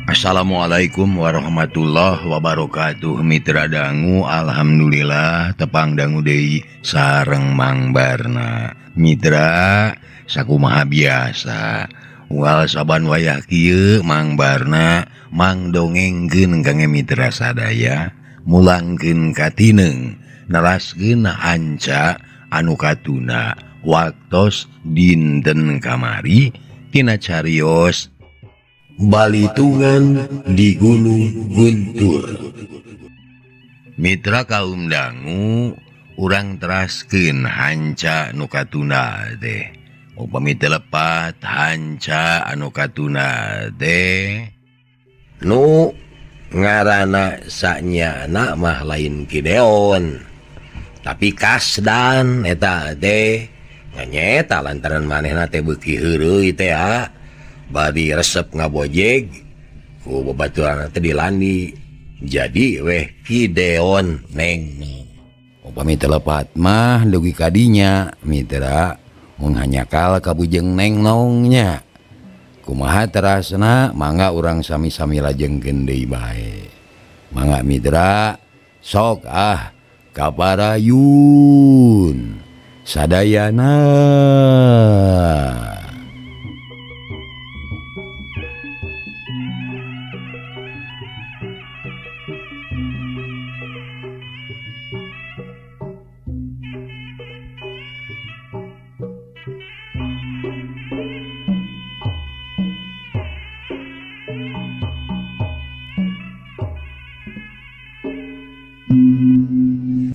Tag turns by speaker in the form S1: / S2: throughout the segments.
S1: Assalamualaikum warahmatullahi wabarakatuh. Mitra dangu, alhamdulillah tepang dangu deui sareng Mang Barna. Mitra sakumaha biasa unggal saban wayah kieu Mang Barna mang dongengkeun kangge mitra sadaya, mulangkeun katineng, neraskeun hanca anu katuna waktos dinten kamari tina carios Balitungan di Gunung Guntur. Mitra kaum dangu, urang teraskeun hanca nu katuna teh. Upami teu lepat hanca anu katuna teh nu ngaranna sanyana mah lain Kideon, tapi Kasdan eta teh nyeta lantaran manehna teh beuki heureuy teh ah. Bari resep ngabojeg ku babaturan teh dilandi jadi weh Kideon neng. Upami teu lepat mah dugi kadinya mitra mun hanyakal kabujeng neng nongnya. Kumaha terasna mangga urang sami-sami lajengkeun deui bae. Mangga mitra sok ah kaparayun sadayana.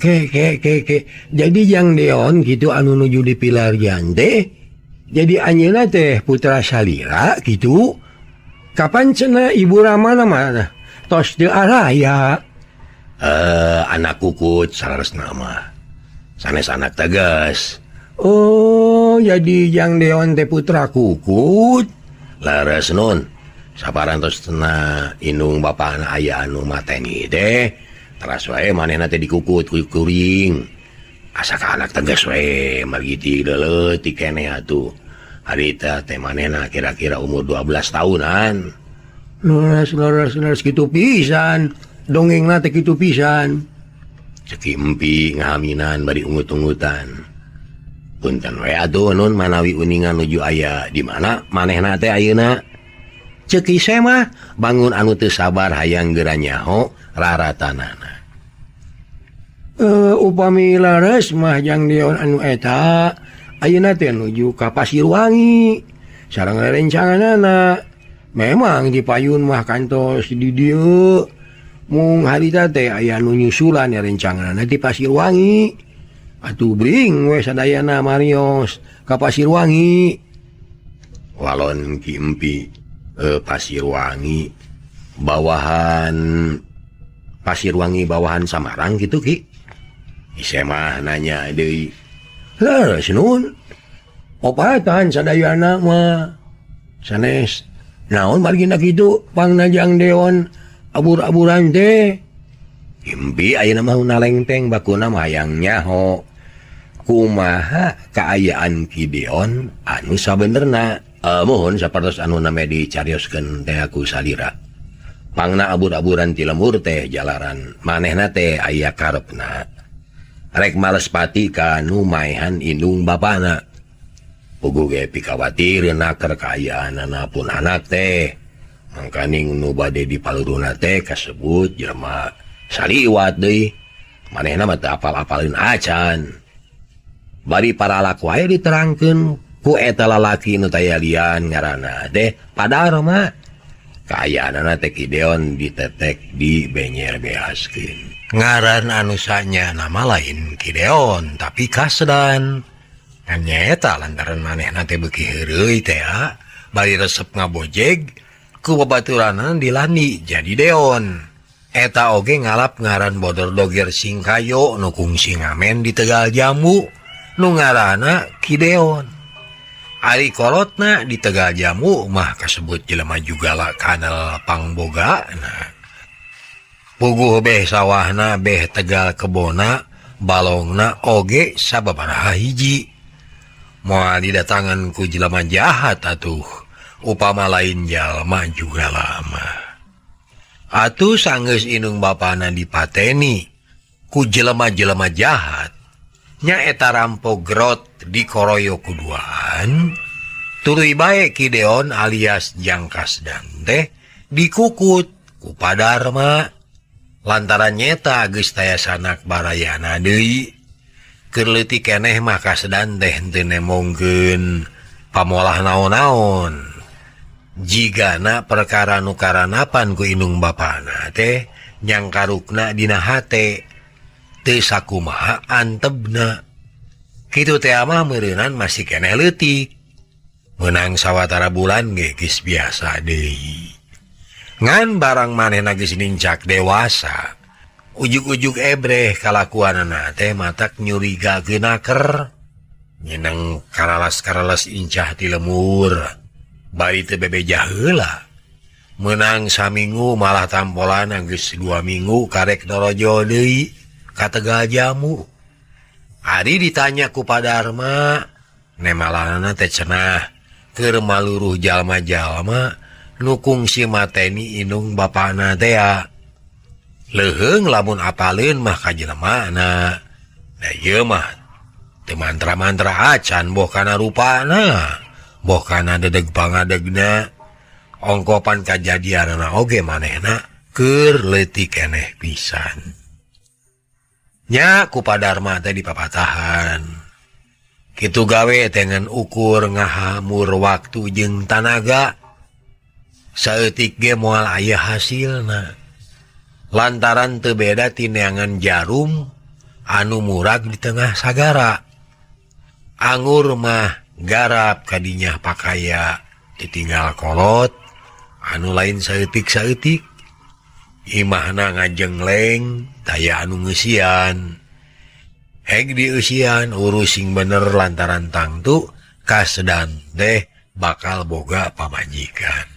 S2: Ke. Jadi Jang Deon gitu anu nuju di pilarian teh. Jadi anjeunna teh putra salira gitu. Kapan cenah Ibu Ramana mah tos teu araya.
S1: Anak kukut saleresna mah. Sanes anak tegas.
S2: Oh, jadi Jang Deon teh putra kukut.
S1: Leres nun. Saparantos cenah indung bapana aya anu mateni teh. Teras wae manehna teh dikukut kuring. Asa ka anak tegas wae margi ti leutik keneh atuh. Harita teh manehna kira-kira umur 12 tahunan.
S2: Leres kitu pisan. Dongengna teh kitu pisan.
S1: Ceki empi ngahaminan bari ungut-ungutan. Punten we atuh nun manawi uningan nuju aya di mana manehna teh ayeuna. Ceki mah bangun anu teu sabar hayang geura nyaho raratanana.
S2: Upami leres mah Jang Deon anu eta ayeuna teh nuju ka Pasirwangi sareng rerencanganana. Memang di payun mah kantos di dieu mung harita teh aya nu nyusulan rencanganana di Pasirwangi. Atuh bring we sadayana marios ka Pasirwangi.
S1: Walon Ki Empi Pasirwangi bawahan Pasirwangi bawahan Samarang gitu Ki. Iseh mah nanya deui.
S2: Leres nun. Opatan sadayana mah. Sanes naon margina kitu pangna Jang Deon abur-aburan teh.
S1: Impi ayeuna mah nalengteng bakuna mah hayang nyaho. Kumaha kaayaan Ki Deon anu sabenerna? Mohon sapertos anu name dicarioskeun teh ku salira. Pangna abur-aburan ti lemur teh jalaran manehna teh aya karepna. Rek males pati ka nu maehan indung bapana. Puguh ge pikawatir naker kaayaanana pun anak teh. Mangkaning nu bade dipaluruna teh kasebut jelema saliwat deui. Manehna mah teu apal-apaleun acan. Bari paralak wae diterangkeun ku eta lalaki nu taya lian ngaranna teh Padarma. Kaayaanana teh Ki Deon ditetek di benyer beaskeun. Ngaran anu sanyana nama lain Ki Deon tapi Kasdan. Ngan nyaeta lantaran manehna teh beuki heureuy teh bari resep ngabojeg ku babaturanna dilani jadi Deon. Eta oge ngalap ngaran bodor doger Singkayo nu kungsi ngamen di Tegal Jamu nu ngaranna Ki Deon. Ari kolotna di Tegal Jamu mah kasebut jelema jugala kanal pangbogana. Puguh beh sawahna beh Tegal kebona balongna oge sababaraha hiji. Moal didatangan ku jelema jahat atuh upama lain jalma juga lama. Atuh sanggeus indung bapana dipateni ku jelema-jelema jahat nyaeta rampok grot dikoroyok kuduaan tuluy bae Ki Deon alias Jangkasdan teh dikukut ku Padarma lantaran nyeta geus taya sanak barayana deui. Keur leutik keneh mah Kasdan teh henteu nemongkeun pamolah naon-naon. Jigana perkara nu karanapan ku indung bapana teh nyangkarukna dina hate teu sakumaha antebna. Kitu teh mah meureunan masih keneh leutik. Meunang sawatara bulan ge geus biasa deui. Ngan barang manehna geus nincak dewasa, ujug-ujug ebreh kalakuanana teh matak nyurigakeun naker. Nyeneng karalas-karalas incah ti lemur. Bari teu bebeja heula. Meunang saminggu malah tampolan geus 2 minggu karek dorojo deui ka Tegal Jamu. Ari ditanya ku Padarma, nemalanana teh cenah keur maluruh jalma-jalma nu kungsi mateni indung bapana tea. Leuheung lamun apaleun mah ka jelemana. Da ieu mah teu mantra-mantra acan boh kana rupana, boh kana dedeg pangadegna. Ongkopan kajadianana oge manehna keur leutik keneh pisan. Nya ku Padarma teh dipapatahan. Kitu gawe teh ngan ukur ngahamur waktu jeung tanaga. Saeutik ge moal aya hasilna. Lantaran teu beda tineangan jarum anu murag di tengah sagara. Angur mah garap kadinya pakaya ditinggal kolot anu lain saeutik-saeutik. Imahna ngajengleng daya anu ngeusian. Heg dieusian urus sing bener lantaran tangtu Kasdan teh bakal boga pamajikan.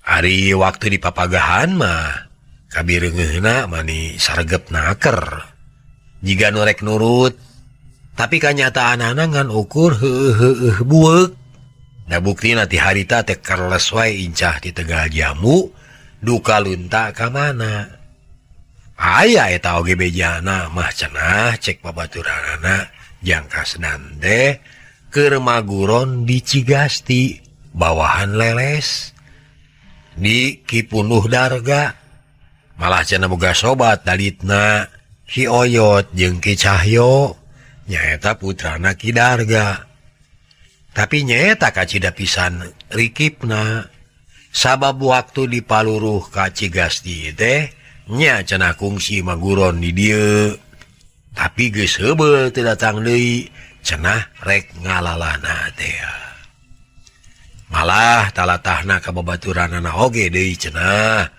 S1: Ari waktu di papagahan mah kabireungeuna mani sargep naker. Jiga nu rek nurut, tapi kanyataanana ngan ukur heueuh bueuk. Da buktina ti harita teh karles wae incah di Tegal Jamu duka lunta ka mana. Aya eta oge bejana mah cenah cek babaturanana Jangkasdan teh keur maguron di Cigasti bawahan leles di Ki Punuh Darga. Malah cenah boga sobat dalitna Ki Oyot jeung Ki Cahyo nyaeta putrana Ki Darga. Tapi nyaeta kacida pisan rikipna sabab waktu dipaluruh ka Cigasti teh nya cenah kungsi maguron di dieu. Tapi geus heubeul teu datang deui cenah rek ngalalana teh. Malah talatahna ka babaturanana oge deui cenah.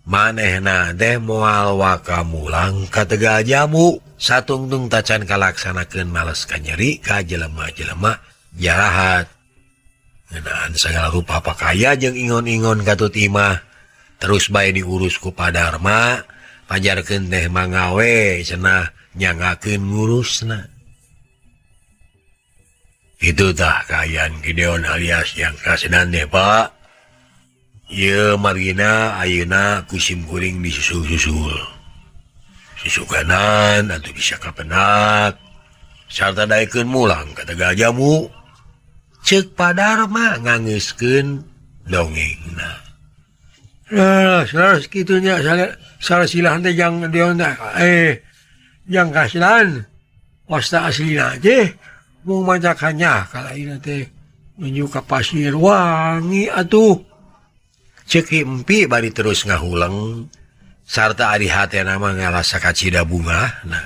S1: Manehna teh moal waka mulang ka Tegal Jamu satungtung tacan kalaksanakeun males kanyeri ka jelema-jelema jarahat. Ngeunaan sagala rupa pakaya jeung ingon-ingon katut imah terus bae diurus ku Padarma pajarkeun teh mangawe cenah nyangakeun ngurusna. Itu tah kaayaan Ki Deon alias Jangkasdan teh Pak. Ieu margina ayeuna ku simkuring disusul-susul. Susuganan atuh bisa kapenak sarta daekeun mulang ka Tegal Jamu. Ceuk Padarma ngangeuskeun dongengna.
S2: Nah, kitu nya salasilah teh Jang Deon teh Jangkasdan wasta aslina teh mung macakannya kalaina teh menuju ka Pasirwangi atuh.
S1: Ceuk Empi bari terus ngahuleng sarta ari hatena mah ngarasa kacida bungahna.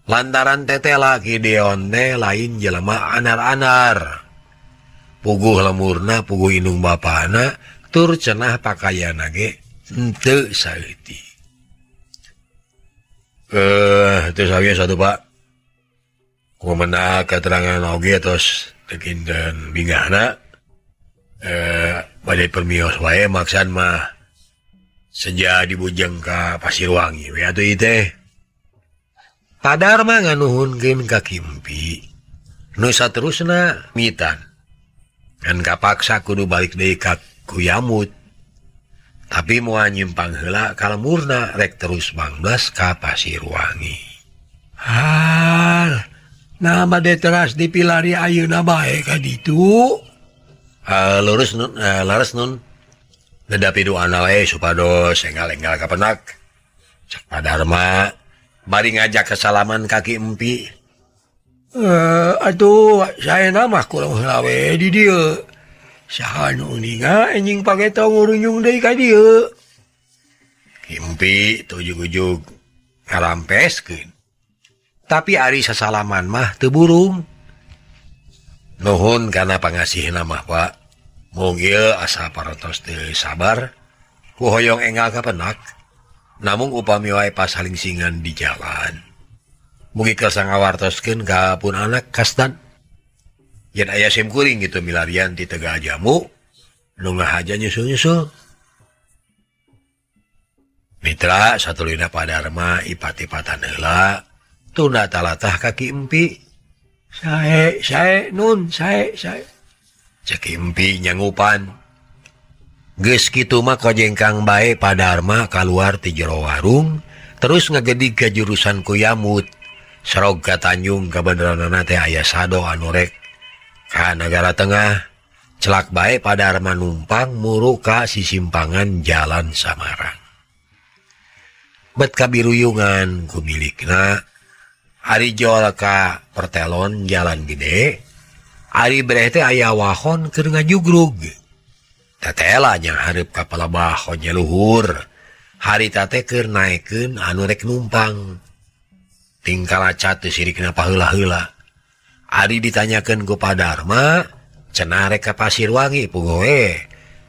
S1: Lantaran tetela Ki Deon teh lain jelema anar-anar. Puguh lemurna puguh indung bapana tur cenah pakaianna ge henteu saeutik. Teu sawieu satu Pak. Kumaha keterangan oge tos teu kinten bingahna. Bade permios wae maksan mah seja dibujeng ka Pasirwangi we atuh ieu teh. Padarma nganuhunkeun ka Kimpi nu saterusna mitan. Ngan kapaksa kudu balik deui ka Kuyamut. Tapi moal nyimpang heula ka lemurna rek terus bangbles ka Pasirwangi.
S2: Hal, nah bade teras dipilari ayeuna bae ka ditu.
S1: Lurus nun, laras nun. Nedapi doana we supados enggal-enggal ka penak. Cek Padarma bari ngajak kesalaman ka Ki Empi.
S2: Atuh saena mah kurang heula we di dieu. Saha nu uninga anjing pageto ngurunjung deui ka dieu.
S1: Ki Empi teu ujug-ujug ngarampeskeun. Tapi ari sasalaman mah teu burung. Nuhun kana pangasihna mah Pak. Mung ieu asa parantos teu sabar ku hoyong enggal ka penak. Namung upami wae pasalingsingan di jalan. Mugi kersa ngawartoskeun ka pun anak kasdan. Yen aya sim kuring gitu milarian di Tegal Jamu nu ngahaja nyusul-nyusul. Mitra satuluyna Padarma ipat-ipatan heula tunda talatah ka Ki Empi.
S2: Sae sae nun sae sae.
S1: Cek Ki Empi nyangupan. Geus kitu mah kojengkang bae Padarma kaluar ti jero warung terus ngagedig ka jurusan Kuyamut. Serog ka Tanjung kabeneranana teh aya sado anu rek ka Nagara Tengah. Celak bae Padarma numpang muru ka sisimpangan Jalan Samarang. Bet kabiruyungan ku milikna ari jol ka pertelon Jalan Gede, ari breh teh aya wahon keur ngajugrug. Tetela nya hareup ka palebah honye luhur. Harita teh keur naekeun anu rek numpang. Tingkalaca teu sirikna paheula-heula. Ari ditanyakeun ku Padarma, cenah rek ka Pasirwangi puguh we.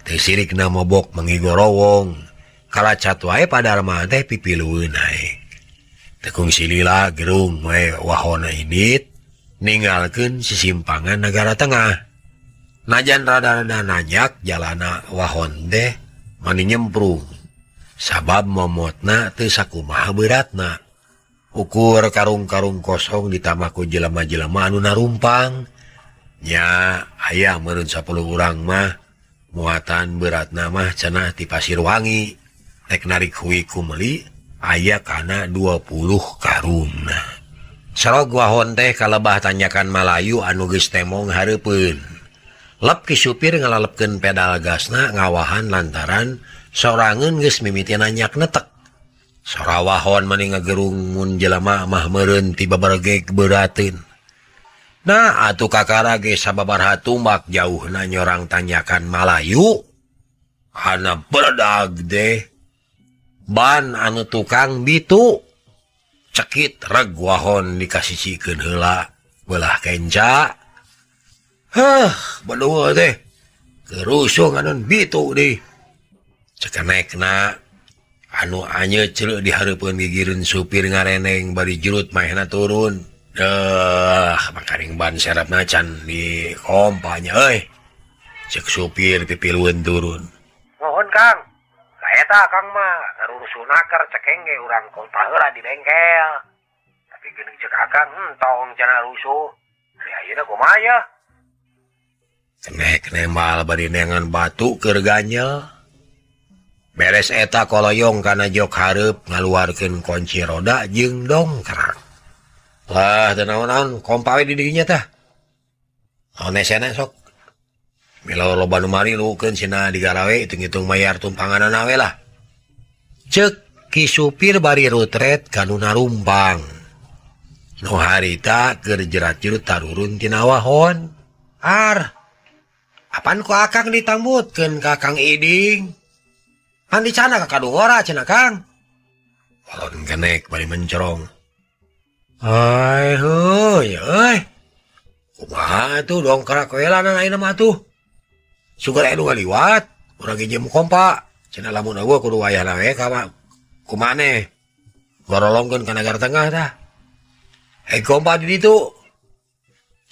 S1: Teu sirikna mobok mengigorowong. Kalacat wae Padarma teh pipilueun naek. Tekung silila gerung we wahona indit ninggalkeun sisimpangan Nagara Tengah. Najan rada-rada nanyak jalana wahon teh mani nyemprung. Sabab momotna teu sakumaha beratna. Ukur karung-karung kosong ditambah ku jelema-jelema anu narumpang. Nya aya meureun 10 urang mah muatan beratna mah cenah ti Pasirwangi. Rek narik hui ku meuli aya kana 20 karungna. Sarog wahon teh kalebah tanyakan Malayu anu geus temong hareupeun. Lep ki supir ngalalepkeun pedal gasna ngawahan lantaran sorangeun geus mimiti nanyak netek. Sora wahon mani ngagerung mun jelema mah meureun ti babargek beurateun. Nah atuh kakara ge sababaraha tumbak jauhna nyorang tanyakan Malayu. Ana berdag deh. Ban anu tukang bitu cekit reg wahon dikasisikeun heula belah kenca. Heh, bedua teh kerusuh anu bitu deh. Cekenekna anu anye celeuh di hareupeun gigireun supir ngareneng bari jurut maehna turun. Deuh, makaring ban serapna can di kompanya euy. Cek supir pipilueun turun.
S3: Mohon Kang. Eta Kang mah ngarurusuh naker cekeng ge urang kompa heula di bengkel. Tapi geuning cek Akang entong cenah rusuh. Ari ayeuna kumaha ya?
S1: Kenek nembal bari neangan batu keur ganyel. Beres eta koloyong kana jok hareup ngaluarkeun kunci roda jeung dongkrak. Lah teu naon-naon kompa we di dinya tah. Naon esena sok. Mila loba nu marilukeun cenah digarawe hitung-hitung mayar tumpanganana we lah. Ceuk ki supir bari rutret ka nu narumpang. Nu harita keur jerat-jerut tarurun tina wahon. Ar, apan ku Akang ditambutkeun ka Kang Iding? Pan dicana ka kadungora cenah Kang. Walon kenek bari mencerong. Ai heuy euy. Kumaha atuh dongkrak we lah ayeuna mah atuh. Sugar anu ngaliwat, urang nginjem kompa. Cenah lamun eueuh kudu wayahna we ka kumaneh. Gorolongkeun ka Nagara Tengah tah. Hei kompa di ditu.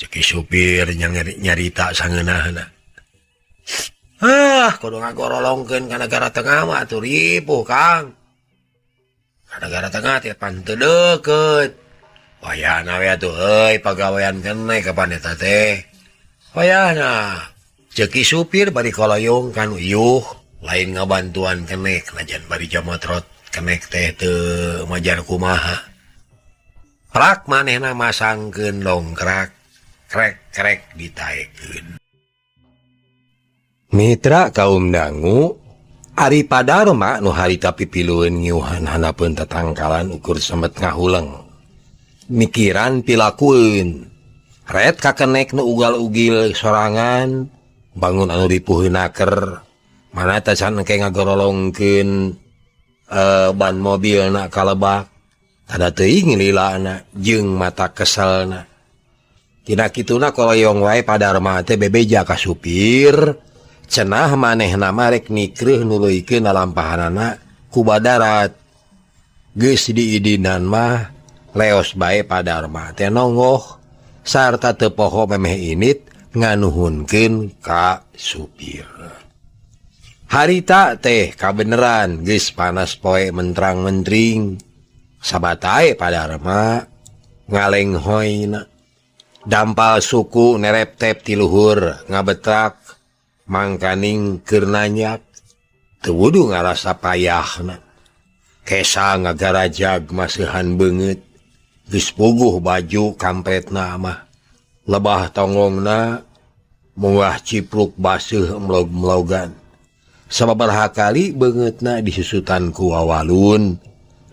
S1: Cek supir nyarita sangeunahna. Ah, kudu ngagorolongkeun ka Nagara Tengah mah atuh ripuh, Kang. Ka Nagara Tengah teh pan teu deukeut. Wayahna we atuh euy pagawean keneh kapan eta teh. Wayahna. Ceki supir bari koloyong kanu iuh Lain ngabantuan kenek najan bari jamotrot kenek teh teu majar kumaha. Prak manehna masangkeun dongkrak krek-krek ditaekeun. Mitra kaum dangu Ari Padarma nu harita pipilueun ngiuhan hanapeun tatangkalan ukur semet ngahuleng. Mikiran pilakueun. Ret kakenek nu ugal-ugil sorangan, bangun anu ripuheun naker, mana tacan engke ngagorolongkeun ban mobilna kalebak. Tada teuing lilana jeung mata keselna. Tina kituna koloyong wae Padarma teh bebeja ka supir, cenah manehna mah rek nikreuh nuluykeun lalampahanana ku badarat. Geus diidinan mah leos bae Padarma teh nonggoh sarta teu poho memeh init nganuhunkeun ka supir. Harita teh kabeneran geus panas poe mentrang-mentring. Sabatae Padarma ngalenghoyna. Dampal suku nereptep ti luhur ngabetrak mangkaning keur nanyak. Teu wudu ngarasa payahna. Kesa ngagarajag maseuhan beungeut. Geus puguh baju kampretna mah. Lebah tonggongna munggah cipruk baseuh emlog-emlogan. Sababaraha kali beungeutna disusutan ku wawalun,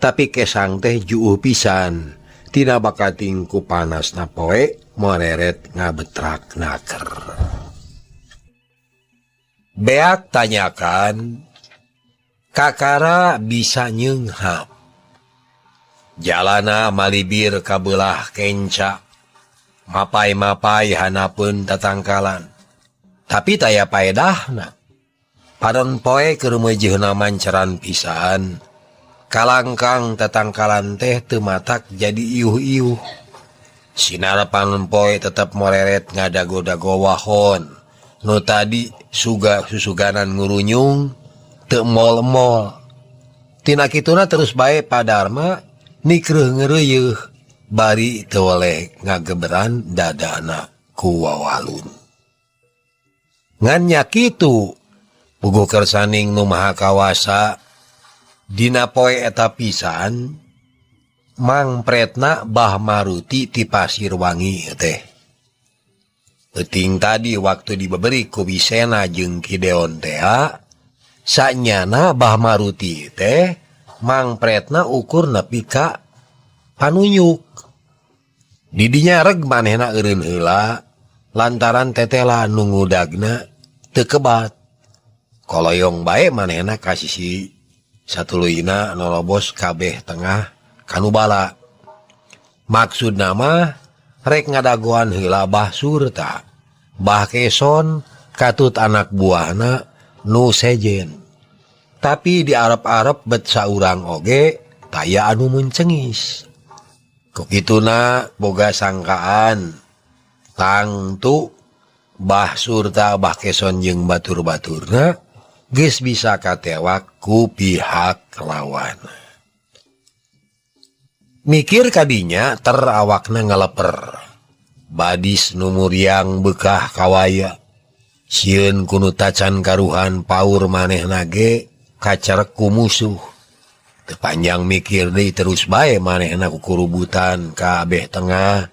S1: tapi kesang teh juuh pisan. Tina bakating ku panasna poe moreret ngabetrak naker. Beak tanyakan kakara bisa nyeunghap. Jalana malibir kabelah kenca, mapai-mapai hanapeun tatangkalan. Tapi taya paedahna. Panon poe keur meujeuhna manceran pisan. Kalangkang tatangkalan teh teu matak jadi iuh-iuh. Sinar panon poe tetep moreret ngadago-dago wahon. Nu tadi suga susuganan ngurunyung teu mol-mol. Tina kituna terus bae Padarma nikreuh ngeureuyeeh bari teu weleh ngageberan dadana ku wawalun. Ngan nya kitu puguh kersaning nu maha kawasa dina poe eta pisan mangpretna Bah Maruti ti Pasirwangi teh. Peuting tadi waktu dibeberi ku Wisena jeung Ki Deon tea, sanyana Bah Maruti teh mangpretna ukur nepi ka panunyuk. Didinya reg manehna eureun heula lantaran tetela nu ngudagna teu kebat. Koloyong bae manehna ka sisi satuluyna nolobos kabeh tengah kanu bala. Maksudna mah rek ngadagoan heula Bah Surta, Bah Keson katut anak buahna nu sejen. Tapi di Arab-Arab bet saurang oge taya anu mencengis. Kukituna boga sangkaan tangtu Bah Surta Bah Keson jeung batur-baturna geus bisa katewak ku pihak lawan. Mikir kadinya terawakna ngaleper. Badis nu muriang bekah kawaya. Sieun kunu tacan karuhan paur manehna ge kacarek ku musuh. Teu panjang mikir deui terus bae manehna kukurubutan kabeh tengah.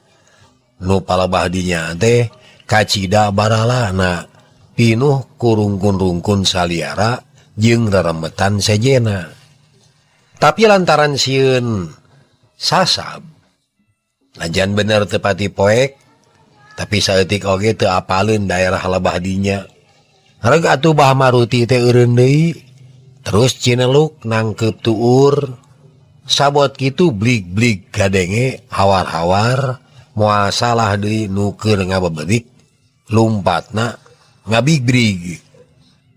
S1: Nu palebah dinya teh kacida baralana pinuh kurungkun-rungkun saliara jeung reremetan sejena. Tapi lantaran sieun sasab najan bener teu pati poek, tapi saeutik oge teu apaleun daerah lebah dinya. Reg atuh Bah Maruti teh eureun deui. Terus cineluk nangkep tuur sabot kitu blig-blig kadenge hawar-hawar moal salah deui nu keur ngabeberik lumpatna ngabigbrig.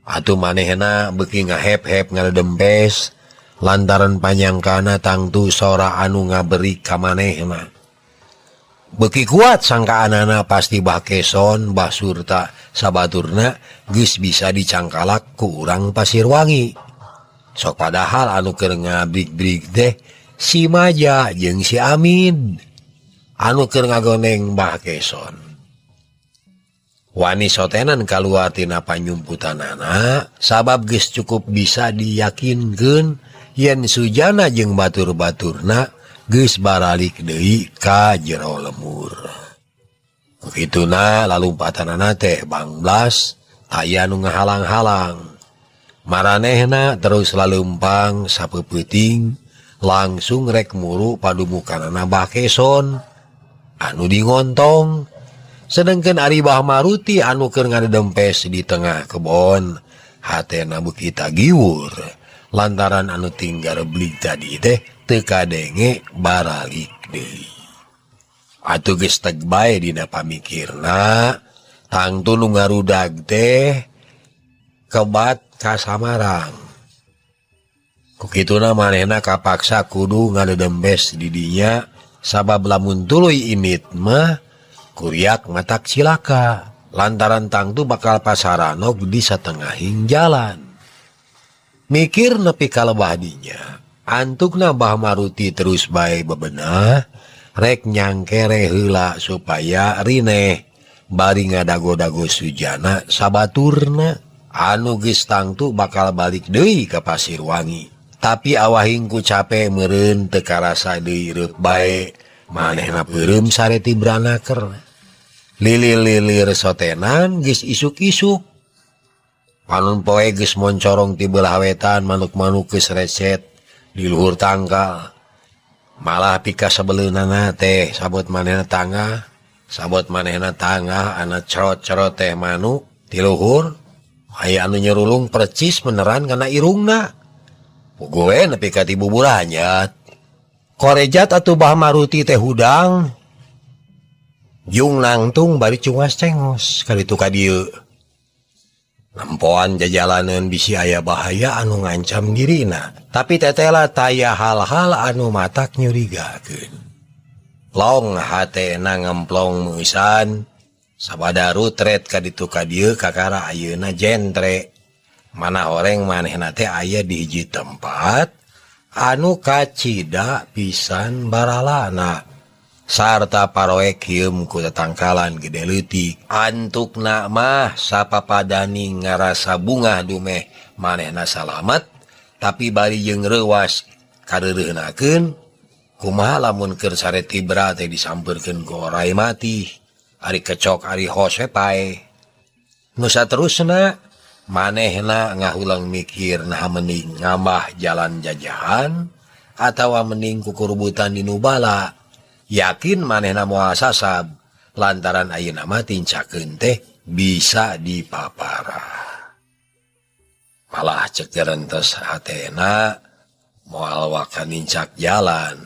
S1: Atuh manehna beuki ngahep-hep ngadempes lantaran panyangkana tangtu sora anu ngaberi ka manehna. Beuki kuat sangkaanana pasti Bah Keson Bah Surta sabaturna geus bisa dicangkalak ku urang Pasirwangi. Sok padahal anu keur ngabrig-brig teh si Maja jeung si Amin anu keur ngagoneng Bah Keson. Wani sotenan kaluar tina panyumputanana sabab geus cukup bisa diyakinkeun yen Sujana jeung batur-baturna geus baralik deui ka jero lemur. Kituna lalumpatanana teh bangblas aya nu ngahalang-halang. Maranehna terus laleumpang sapeupeting langsung rek muru padumukanana Bah Keson anu dingontong. Sedengkeun ari Bah Maruti anu keur ngadempes di tengah kebon hatena beuki tagiwur lantaran anu tinggal beli tadi teh teu kadenge baralik deui. Atuh geus teg bae dina pamikirna tangtu nu ngarudag teh kebat ka Samarang. Ku kituna manehna kapaksa kudu ngadedembes di dinya sabab lamun tuluy init mah kuriak matak cilaka lantaran tangtu bakal pasaranog di satengahing jalan. Mikir nepi ka lebah dinya, antukna Bah Maruti terus bae bebenah rek nyangkere heula supaya rineh bari ngadago-dago Sujana sabaturna anu geus tangtu bakal balik deui ka Pasirwangi. Tapi awahing ku cape meureun teu karasa deui reup bae manehna peureum sareti branaker. Lilir-lilir sotenan geus isuk-isuk. Panon poe geus moncorong ti beulah wetan manuk-manuk geus recet di luhur tangkal. Malah pika sebeleunana teh sabot manehna tangah, sabot manehna tangah ana cerot-cerot teh manuk ti luhur. Aya anu nyerulung percis meneran kana irungna. Puguh we nepi ka ti buburanyat. Korejat atuh Bah Maruti teh hudang. Jung nangtung bari cungas cengos kaditu ka dieu. Nempoan jajalaneun bisi aya bahaya anu ngancam dirina, tapi tetela taya hal-hal anu matak nyurigakeun. Long hatena ngemplong meusan sabada rutret kaditu ka dieu kakara ayeuna jentre. Mana horeng manehna teh aya di hiji tempat anu kacida pisan baralana sarta paroek hieum ku tetangkalan gede leutik. Antukna mah sapapadani ngarasa bungah dumeh manehna salamet, tapi bari jeung reuwas kareureuhnakeun kumaha lamun keur sare tibra teh disampeurkeun ku orai mati ari kecok ari hose pae. Nu saterusna manehna ngahulang mikir nah mending ngamah jalan jajahan atawa mending kukurubutan di nubala. Yakin manehna moal sasab lantaran ayeuna mah tincakeun teh bisa dipapara. Malah cek gerentes hatena moal waka nincak jalan.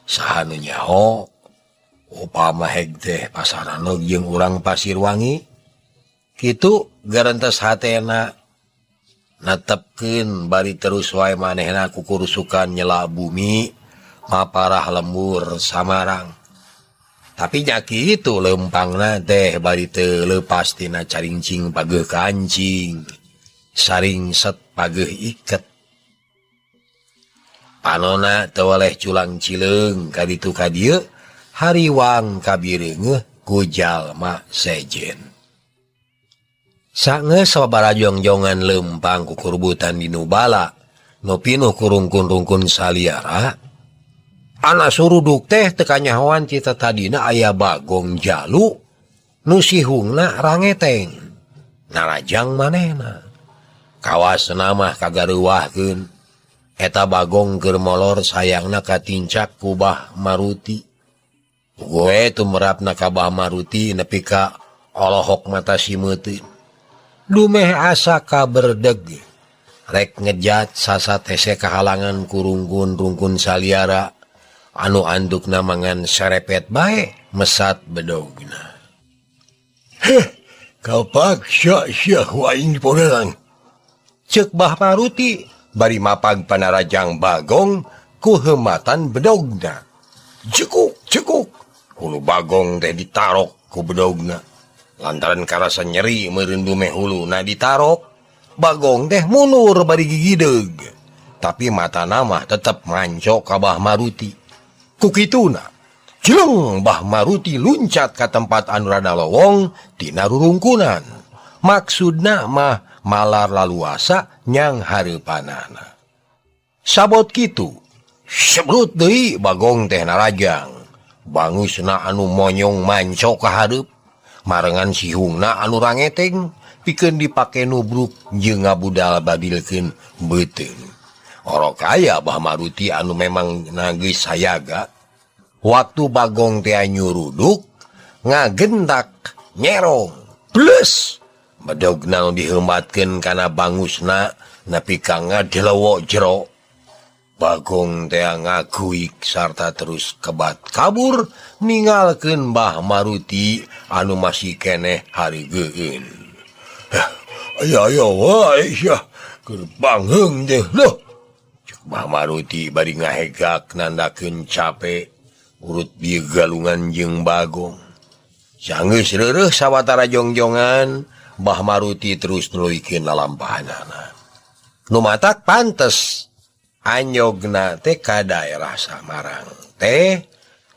S1: Saha nu nyaho upama heg teh pasaranog jeung urang Pasirwangi. Kitu gerentes hatena netepkeun bari terus wae manehna kukurusukan nyela bumi maparah lembur Samarang. Tapi nya kitu lempangna teh bari teu leupas tina caringcing pageuh kancing, saringset pageuh iket. Panona teu weleh culang cileung ka ditu ka dieu, hariwang kabireungeuh ku jalma sejen. Sangeus sababaraha jongjongan lempang kukurbutan di nubala, nu pinuh ku rungkun-rungkun saliara. Ana suruduk teh teu kanyahoan cita tadina aya bagong jalu nu sihungna rangeteng narajang manehna. Kawasna mah kagareuwahkeun eta bagong keur molor sayangna katincak ku Bah Maruti. Gue tumerapna ka Bah Maruti nepi ka olohok mata simeuteun. Dumeh asa kaberdeg rek ngejat sasat hese kahalangan ku rungkun-rungkun saliara anu andukna mangan sarepet bae mesat bedogna.
S2: Heh, kapaksa sia ku aing diporelang.
S1: Ceuk Bah Maruti bari mapag panarajang bagong ku heumatan bedogna. Cekuk cekuk hulu bagong teh ditarok ku bedogna. Lantaran karasa nyeri meureun dumeh huluna ditarok, bagong teh mundur bari gigideug. Tapi matana mah tetep mancok ka Bah Maruti. Ku kituna Jeleng Mbah Maruti luncat ka tempat anu rada lowong tina rurungkunan. Maksudna mah malar laluasa nyang hareupanana. Sabot kitu, sebrut deui Bagong teh narajang. Bangusna anu monyong manco ka hareup, marengan sihungna anu rangeteng pikeun dipake nubruk jeung ngabudal badilkeun beuteung. Orok aya Bah Maruti anu memang nanggeus sayaga. Waktu Bagong teh nyuruduk ngagentak nyerong plus bedogna nu diheumatkeun kana bangusna nepi ka ngadelewok jero. Bagong teh ngaguik sarta terus kebat kabur ninggalkeun Mbah Maruti anu masih keneh hareugeun. Ayo ayo wae sia keur bangheung teh leuh. Cek Mbah Maruti bari ngahegak nandakeun cape urut bieu galungan jeung Bagong. Sanggeus reureuh sawatara jongjongan, Mbah Maruti terus nuluykeun lalampahanana. Nu matak pantes anyogna teh ka daerah Samarang teh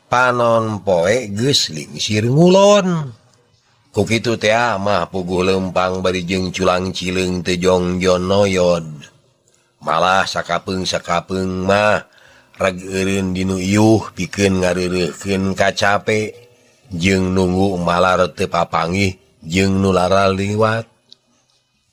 S1: panon poe geus lingsir ngulon. Ku kitu teh mah puguh lempang bari jeung culang cileung teu jongjon noyod. Malah sakapeung-sakapeung mah reg eureun dinu iuh pikeun ngareureuhkeun kacape jeung nunggu malar teu papanggih jeung nu lara liwat.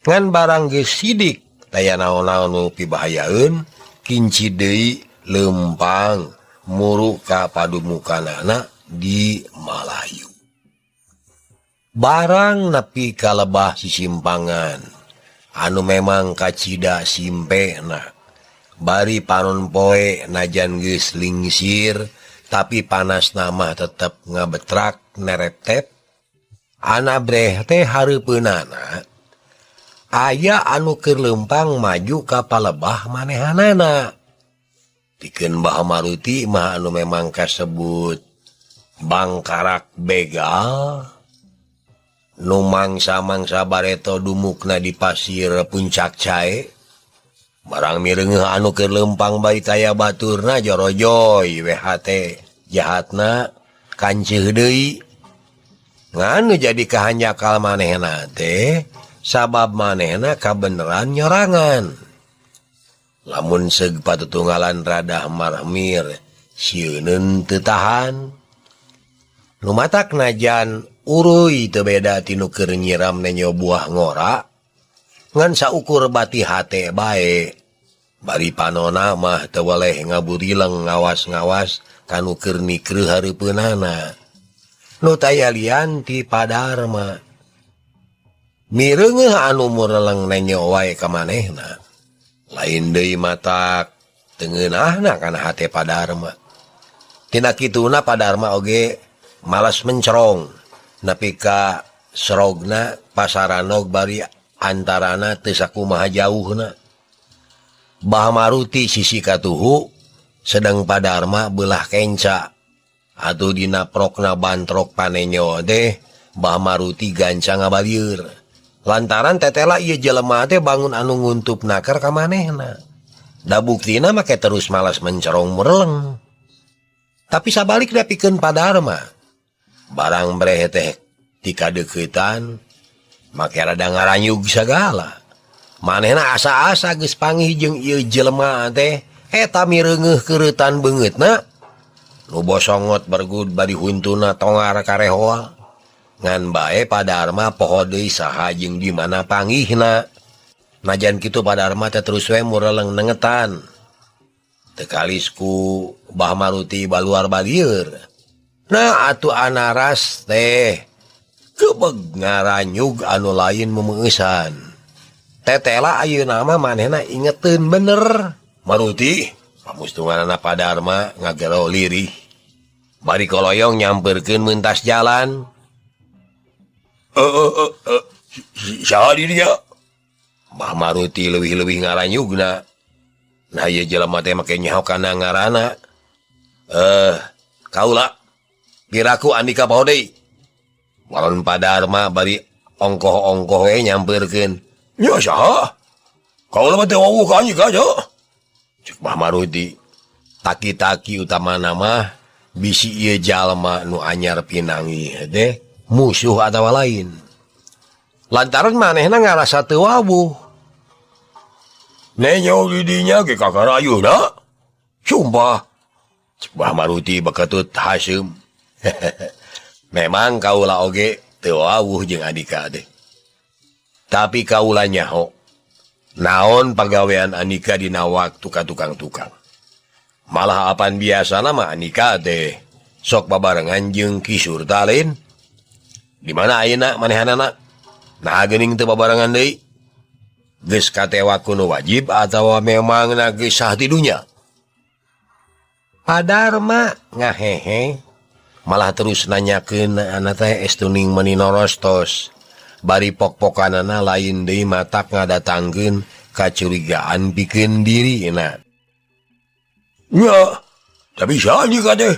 S1: Ngan barang geus sidik taya naon-naon nu pibahayaeun kinci deui lempang muru ka padumukanana di Malayu. Barang nepi ka lebah sisimpangan anu memang kacida simpena. Bari panon poe najan geus lingsir tapi panas mah tetep ngabetrak nereptep. Anabreh teh hareupeunana aya anu keur lempang maju ka palebah manehanana. Pikeun Mbah Maruti mah anu memang kasebut bangkarak begal nu mangsa-mangsa bareto dumukna di pasir puncak cae. Barang mireungeuh anu keur lempang bari taya baturna jorojoy we hate jahatna kanceuh deui. Ngan nu jadi kahanjakal manehna teh sabab manehna kabeneran nyorangan. Lamun seug patutunggalan rada marmir sieuneun teu tahan. Nu matak najan uruy teu beda tinu keur nyiram nenyo buah ngora ngan saukur bati hate bae. Bari panona mah teu weleh ngaburileng ngawas-ngawas kanu keur nikreuh hareupeunana. Nu taya lian ti Padarma. Mireungeuh anu mureleng nenyo wae ka manehna. Lain deui matak teu ngeunahna kana hate Padarma. Tina kituna Padarma oge malas mencerong nepi ka serogna pasaranog bari antarana teu sakumaha jauhna. Bah Maruti sisi katuhu sedang Padarma belah kenca. Atuh dina prokna bantrok panenyo teh Bah Maruti gancang ngabalieur. Lantaran tetela ieu jelema teh bangun anu nguntup nakar ka manehna. Da buktina make terus malas mencerong mureleng. Tapi sabalikna pikeun Padarma. Barang breh teh tikadeuketan make rada ngaranyug sagala. Manehna asa-asa geus panggih jeung ieu jelema teh eta mireungeuh keureutan beungeutna. Nu bosongot bergud bari huntuna tongar karehoa. Ngan bae Padarma poho deui saha jeung di mana panggihna. Najan kitu Padarma teh terus we mureleng nengetan. Teu kalis ku Bah Maruti baluar balieur. Nah atuh anaras teh kebeg ngaranyug anu lain memeueusan. Tetela ayeuna mah manehna ingeteun bener. Maruti pamustunganana Padarma ngagero lirih. Bari koloyong nyamperkeun mentas jalan. Saha di dinya? Mbah Maruti leuwih-leuwih ngaranyugna. Nah ieu jelema teh make nyaho kana ngaranna. Kaula piraku Andika poho deui. Walon Padarma bari ongkoh-ongkoh we nyamperkeun. Nya saha? Kaula mah teu wawuh ka Andika nya. Cek Mbah Maruti. Taki-taki utamana mah Bisi ieu jalma nu anyar pinangi teh musuh atawa lain. Lantaran manehna ngarasa teu wawuh.
S2: Nenyo di dinya ge kakarayuna. Sumpah.
S1: Cek Bah Maruti beketut haseum. Memang kaula oge teu wawuh jeung Andika teh. Tapi kaula nyaho naon pagawean Andika dina waktu ka tukang-tukang. Malah apan biasana mah Andika teh sok babarengan jeung Ki Surta lain. Di mana ayeuna manehanana? Nah geuning teu babarengan deui. Geus katewa ku nu wajib atawa memang na geus sah ti dunya. Padarma ngahehe malah terus nanyakeun anak teh estuning meuni norostos. Bari pok-pokanana lain deui matak ngadatangkeun kacurigaan pikeun dirina.
S2: Nya, tapi saha Andika teh?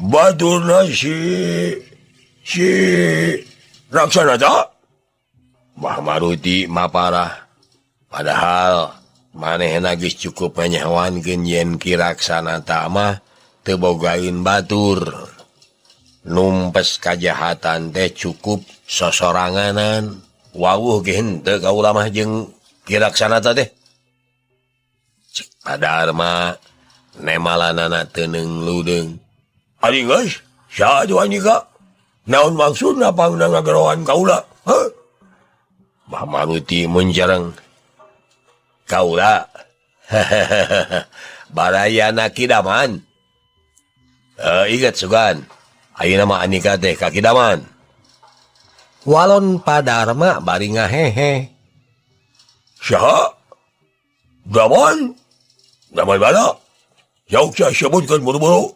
S2: Baturna si Raksana ta?
S1: Bah Maruti maparah. Padahal manehna geus cukup nyanyawankeun yen Ki Raksana ta mah teu bogaeun batur. Numpes kajahatan teh cukup sosoranganan. Wawuh ge henteu kaula mah jeung Ki Raksana ta teh. Cek Padarma nemalanana teu neung ludeung.
S2: Ari geus, saha atuh Andika? Naon maksudna pangna ngageroan kaula? Heuh?
S1: Bah Maruti muncereng. Kaula barayana Kidaman. Ingat sugan. Ayeuna mah Andika teh ka Kidaman. Walon Padarma bari ngahehe.
S2: Saha? Daman? Daman mana? Jauh saya sebutkan buru-buru.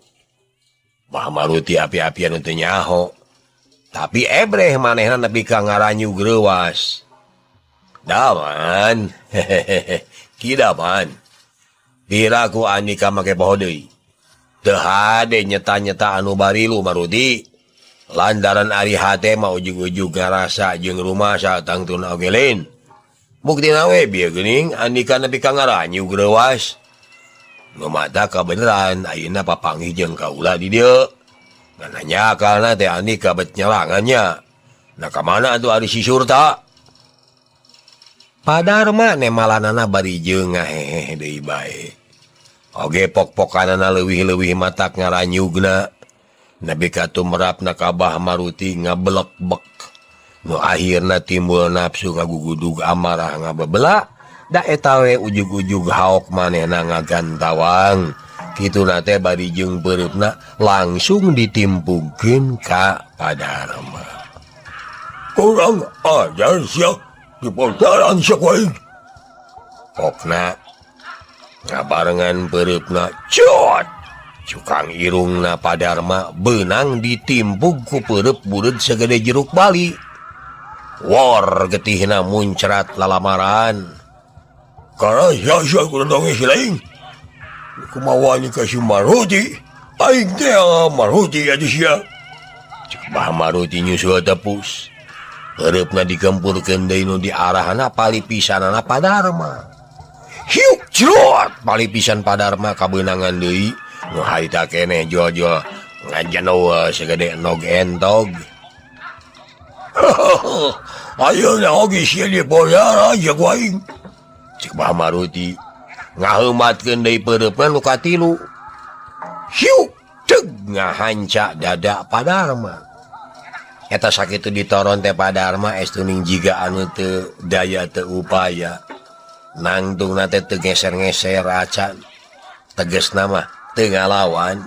S1: Bah Maruti api-apian teu nyaho. Tapi ebreh manehna nepi ka ngaranyu greuwas. Daman, hehehe, Kidaman. Diraku Andika make poho deui. Teu hade nyeta-nyeta anu barilu Maruti. Lantaran ari hate mah ujug-ujug ngarasa jeung rumasa tangtuna oge lain. Buktina we bieu geuning Andika nepi ka ngaranyu greuwas. Nu mata kabeneran ayeuna papanggih jeung kaula di dieu. Ngan nyakalna teh Andika bet nyerangannya. Nah ka mana atuh ari si Surta? Padarma nemalanana bari jeung ngahehe deui bae. Oge pok-pokanana leuwih-leuwih matak ngaranyugna. Nepi ka tumerapna ka Bah Maruti ngabelek-bek. Nu akhirna timbul nafsu ngagugudug amarah ngabebela. Da eta we ujug-ujug haok manehna ngagantawang. Kituna teh bari jeung peureupna langsung ditimpugkeun ka Padarma.
S2: Kurang ajar sia. Dipontaran sia ku aing.
S1: Pokna ngabarengan peureupna cot. Cukang irungna Padarma beunang ditimpug ku peureub bureud sagede jeruk bali. Wor getihna muncrat lalamaran.
S2: Karena sia-sia ku dongeng si lain. Kumaha ni ka si Maruti? Aing teh Maruti atuh sia.
S1: Cek Bah Maruti nyusul tepus. Peureupna digempurkeun deui nu diarahna palipisanana Padarma. Hiuk jrot palipisan Padarma kabeunangan deui. Nu harita keneh jual-jual ngajano segede nog entog.
S2: Ayeuna oge sia dipoyara jeung ku aing.
S1: Cek Bah Maruti ngaheumatkeun deui peureupna nu katilu. Hiuk ceg ngahanca dada Padarma. Eta sakitu ditoron teh Padarma estuning jiga anu teu daya teu upaya. Nangtungna teh teu geser-geser acan. Tegesna mah teu ngalawan.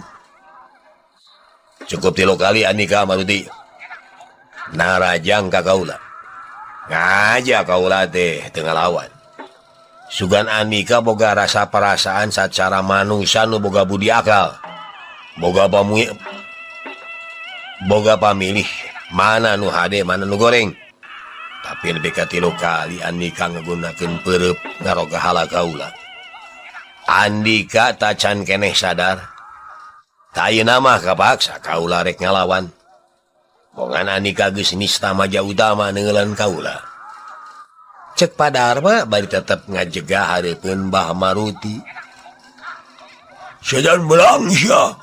S1: Cukup 3 kali Andika Maruti. Narajang ka kaula. Ngaja kaula teh teu ngalawan. Sugan Andika boga rasa perasaan sacara manusia nu boga budi akal. Boga boga pamilih mana nu hade mana nu goreng. Tapi lebih ka 3 kali Andika ngagunakeun peureub ngaroga hala kaula. Andika tacan keneh sadar. Ta ayeuna mah kapaksa kaula rek ngalawan. Bongan Andika geus nista maja utama neunggeulan kaula. Cek Padarma bari tetep ngajegah hareupeun Bah Maruti.
S2: Sedan belang sia.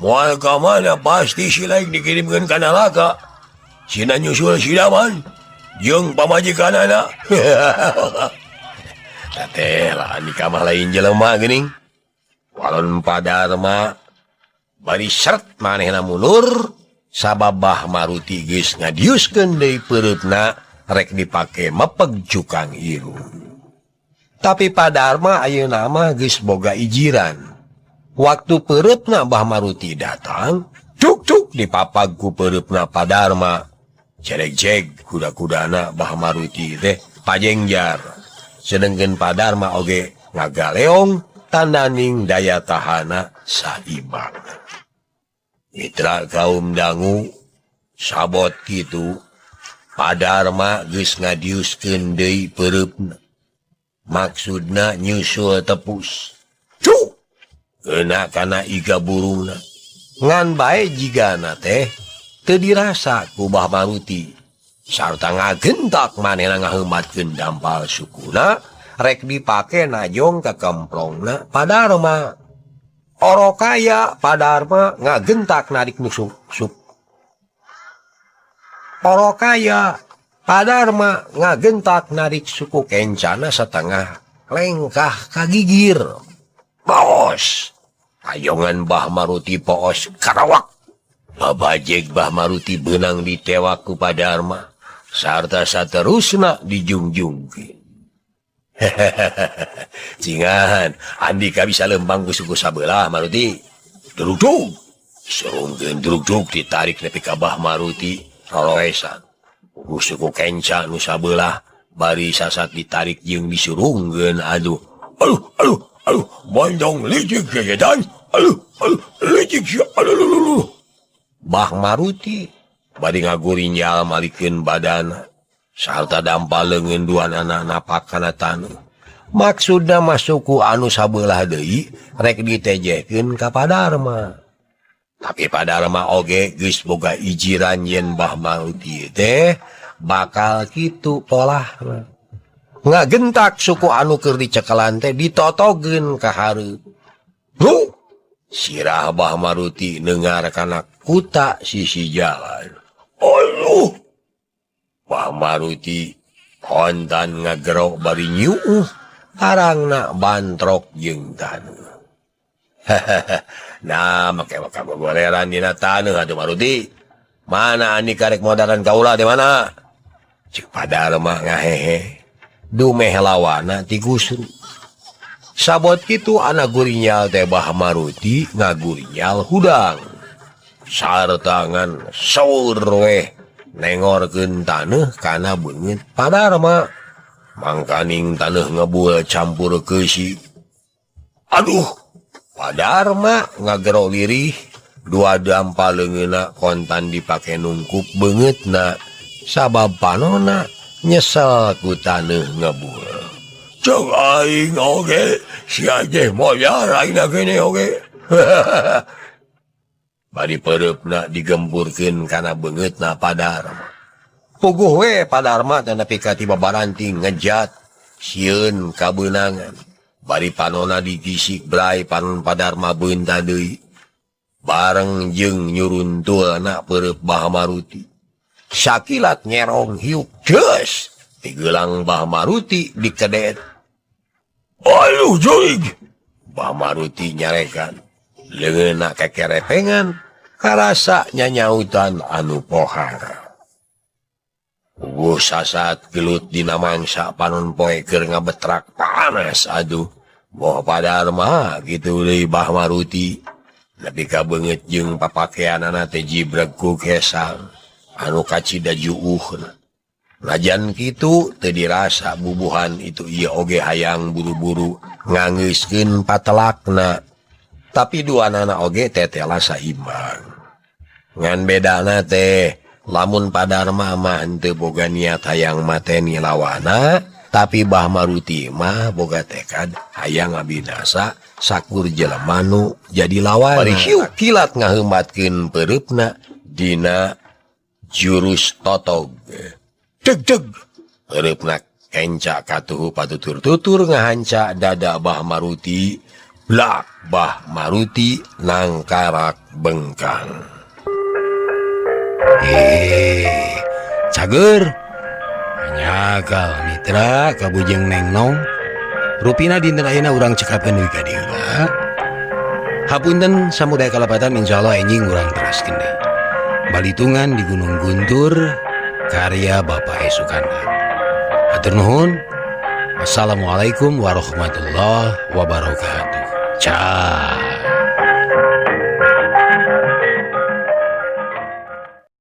S1: Moal ka mana pasti si lain dikirimkeun ka neraka. Sina nyusul si Daman jeung pamajikanana. Teh lah Andika mah lain jelema geuning. Walon Padarma bari seret manehna mundur sabab Bah Maruti geus ngadiuskeun deui peureupna rek dipake mepeg cukang irung. Tapi Padarma ayeuna mah geus boga ijiran. Waktu peureupna Bah Maruti datang, cuk-cuk dipapag ku peureupna Padarma. Cereg-ceg kuda-kudana Bah Maruti teh pajengjar. Sedengkeun Padarma oge ngagaleong tandaning daya tahana saimbang. Mitra kaum dangu sabot kitu Padarma geus ngadiuskeun deui peureupna. Maksudna nyusul tepus. Cuk! Kena kana iga burungna. Ngan bae jigana teh teu dirasa ku Bah Maruti. Sarta ngagentak manehna ngaheumatkeun dampal sukuna rek dipake najong ka kemplongna Padarma. Oro kaya Padarma ngagentak narik nusuk suk. Oro kaya Padarma ngagentak narik suku kencana setengah lengkah kagigir. Baos ayongan Bah Maruti poos karawak. Babajeg Bah Maruti beunang ditewak ku Padarma sarta saterusna dijungjungkeun. Cingan Andika bisa lempang ku suku sabelah Maruti. Drugdug serungkeun drugdug ditarik nepi ka Bah Maruti roroesan. Ku suku kenca nu sabelah bari sasat ditarik jeung disurungkeun. Aduh aduh aduh aduh mondong licik gegedan. Aduh aduh licik sia aduh aduh. Bah Maruti bari ngagurinjal malikeun badana sarta dampal leungeun duanana napak kana taneuh. Maksudna masuku anu sabelah deui rek ditejehkeun ka Padarma. Tapi Padarma oge geus boga ijiran yen Bah Maruti teh bakal kitu polahna. Ngagentak suku anu keur dicekelan teh ditotogeun ka hareup. Huh! Sirah Bah Maruti nengar kana kuta sisi jalan. Aduh! Bah Maruti kontan ngagerok bari nyuuh arangna bantrok jeung taneuh. Nah, make maka gogoleran dina taneuh atuh Maruti. Mana Andika rek modaran kaula di mana? Cek Padarma ngahehe. Dumeh lawana ti gusru. Sabot kitu anak gurinyal teh Bah Maruti ngagurinyal hudang. Sartangan saur weh nengorkeun taneuh kana beungeut Padarma. Mangkaning taneuh ngebul campur keusi. Aduh, Padarma ngagero lirih dua dampal leungeunna kontan dipake nungkup beungeutna sabab panona nyesel ku taneuh ngebul. Cek aing oge sia teh moyar aing gene oge. Bari peureupna digemburkeun kana beungeutna Padarma. Puguh we Padarma teh nepi ka tiba baranting ngejat sieun kabeunangan. Bari panona digisik brai panon Padarma beunta deui. Bareng jeung nyuruntulna peureub Bah Maruti. Sakilat nyerong hiuk geus tigelang Bah Maruti dikedet. Aduh jurig. Bah Maruti nyarekan. Leungeunna kekerepengan karasa nyanyautan anu pohara. Puguh sasat gelut dina mangsa panon poe keur ngabetrak panas aduh. Boh Padarma kitu deui Bah Maruti. Nepi ka beungeut jeung papakeanana teh jibreg ku kesang anu kacida juuhna. Najan kitu teu dirasa bubuhan itu ieu oge hayang buru-buru ngangeuskeun patelakna. Tapi duanana oge tetela saimbang. Ngan bedana teh lamun Padarma mah henteu boga niat hayang mateni lawana, tapi Bah Maruti mah boga tekad hayang ngabinasa sakur jelema nu jadi lawan. Bari hiu kilat ngaheumatkeun peureupna dina jurus totog. Deg-deg peureupna kenca katuhu patutur-tutur ngahanca dada Bah Maruti. Lak Bah Maruti nangkarak bengkang. Cager nyakal mitra kabujeng nengnong rupina dinten ayeuna urang cekapkeun deui ka dieu. Hapunten samudaya kalepatan, insyaallah enjing urang teraskeun deui. Balitungan di Gunung Guntur karya Bapak E. Sukandar. Hatur nuhun. Wassalamualaikum warahmatullahi wabarakatuh. Ciao.